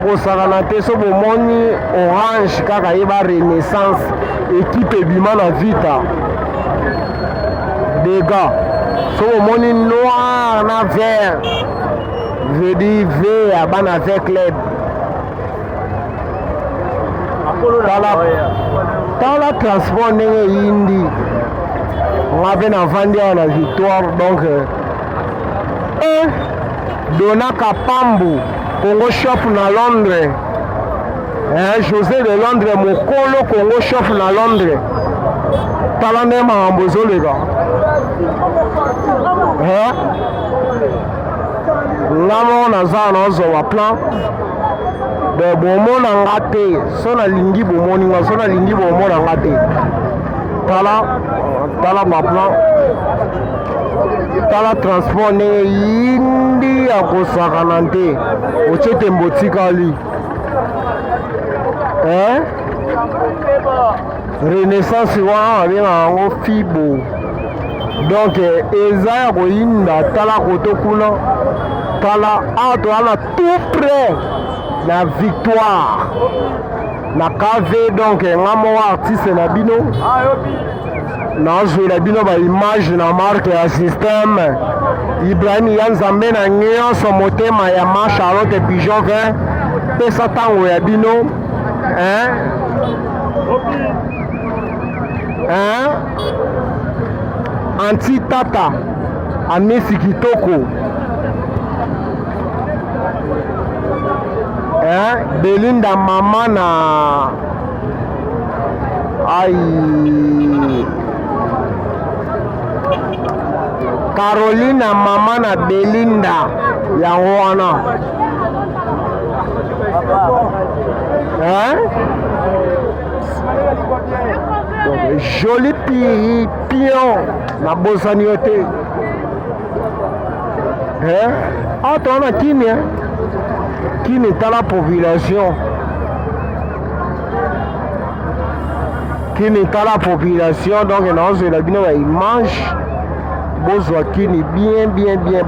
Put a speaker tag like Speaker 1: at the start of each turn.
Speaker 1: Kosakana te so bomoni orange kaka yeba renaissance ekipe ebima na vita dega so bomoni noir na vert veut dire v ya bana v club. Tala, tala transport ndenge eyindi nga mpe navandi awa na victoire donc eh, Dona Kapambu Congo Shop na Londres eh, José de Londres mokolo Congo Shop na Londres tala nde makambo ezoleka eh? Nga moko naza nazwa ba plan de bomona nga te so nalingi bomoni nga so nalingi bomona nga te tala tala ba plan tala transport ndenge yindi ya kosakana te otie tembo otikali eh? Renaissance wana babengaka yango fibo donc eza ya koyinda. Tala koto kuna, tala awa toza na tout près na victoire na KV. Donc nga moko artiste na bino nazwela bino baimage na marke ya systeme Ibrahim ya Nzambe na nyonso motema ya ma Charlotte Pigeon 20 pesa ntango ya bino hein? Hein? Anti tata amisi kitoko hein? Belinda mama na ai Carolina mama na Belinda yango wana hein? Donc, joli piri pion nabosani yo te hein? Awa toza na kini hein? Kini tala population kini tala population donc naozwela bino ba image bozwa kini bien bien bien.